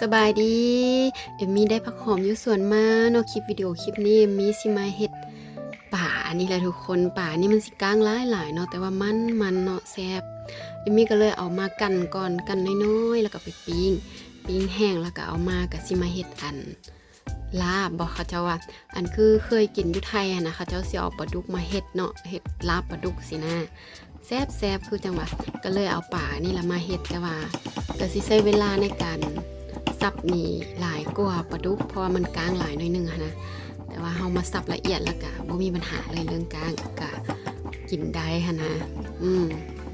ສະບາຍດີ ເອມມີໄດ້ຜັກຫອມຢູ່ສວນມາເນາະ. ຄລິບວິດີໂອຄລິບນີ້ ເອມມີຊິມາເຮັດປາອັນນີ້ແຫຼະທຸກຄົນ. ປາອັນນີ້ມັນຊິກ້າງຫຼາຍໆເນາະ ແຕ່ວ່າມັນມັນເນາະ ແຊບ. ເອມມີກໍເລີຍເອົາມາກັ່ນກ່ອນ ກັ່ນນ້ອຍໆ ແລ້ວກໍໄປປີ້ງ ປີ້ງແຫ້ງ ແລ້ວກໍເອົາມາ ກໍຊິມາເຮັດອັນ ລາບບໍ ເຂົາເຈົ້າວ່າ ອັນຄືເຄີຍກິນຢູ່ໄທຫັ້ນນະ ເຂົາເຈົ້າຊິເອົາປາດຸກມາເຮັດເນາະ ເຮັດລາບປາດຸກຊີ້ນະ ແຊບໆ ຄືຈັ່ງວ່າ ກໍເລີຍເອົາປານີ້ລະມາເຮັດ ແຕ່ວ່າກໍຊິໃຊ້ເວລາໃນການສັບນີ້ຫຼາຍກວ່າປາດຸກ ເພາະວ່າມັນກ້າງຫຼາຍໜ້ອຍໜຶ່ງຫັ້ນນະ. ແຕ່ວ່າເຮົາມາສັບລະອຽດແລ້ວກະບໍ່ມີບັນຫາເລີຍເລື່ອງກ້າງ ກະກິນໄດ້ຫັ້ນນະ. ອືມ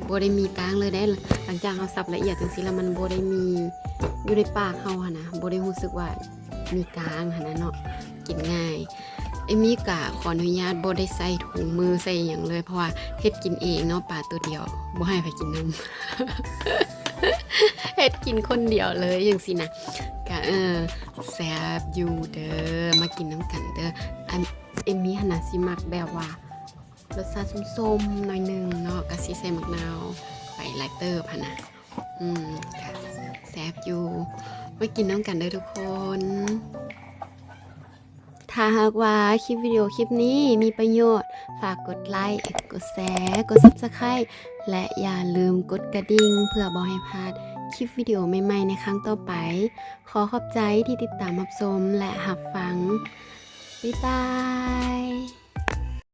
ບໍ່ໄດ້ມີກ້າງເລີຍເດ້ ຫຼັງຈາກເຮົາສັບລະອຽດຈັ່ງຊີ້ແລ້ວ ມັນບໍ່ໄດ້ມີຢູ່ໃນປາກເຮົາຫັ້ນນະ ບໍ່ໄດ້ຮູ້ສຶກວ່າ ມີກ້າງຫັ້ນນະເນາະ ກິນງ່າຍ. ເອມມີກະຂໍອະນຸຍາດບໍ່ໄດ້ໃສ່ຖົງມືໃສ່ຫຍັງເລີຍ ເພາະວ່າເຮັດກິນເອງເນາະ ປາໂຕດຽວ ບໍ່ໃຫ້ໃຜກິນນຳ ເຮັດກິນຄົນດຽວເລີຍຈັ່ງຊີ້ນະ. ກະ ເອີ ແຊບຢູ່ເດີ ມາກິນນຳກັນເດີ. ອັນ ເອມມີຫັ້ນນະ ຊິມັກແບບວ່າ ລົດຊາດສົ້ມໆໜ້ອຍໜຶ່ງເນາະ ກະຊິໃສ່ໝາກນາວໄປຫຼາຍເຕີບຫັ້ນນະ. ອືມ ກະແຊບຢູ່ ມາກິນນຳກັນເດີທຸກຄົນ. ຖ້າຫາກວ່າຄລິບວິດີໂອຄລິບນີ້ມີປະໂຫຍດ ຝາກກົດໄລ, ກົດແຊ, ກົດ Subscribe ແລະ ຢ່າລືມກົດກະດິ່ງ ເພື່ອບໍ່ໃຫ້ພາດຄລິບວິດີໂອໃໝ່ໆໃນຄັ້ງຕໍ່ໄປ. ຂໍຂອບໃຈທີ່ຕິດຕາມຮັບຊົມ ແລະ ຮັບຟັງ. ບາຍບາຍ.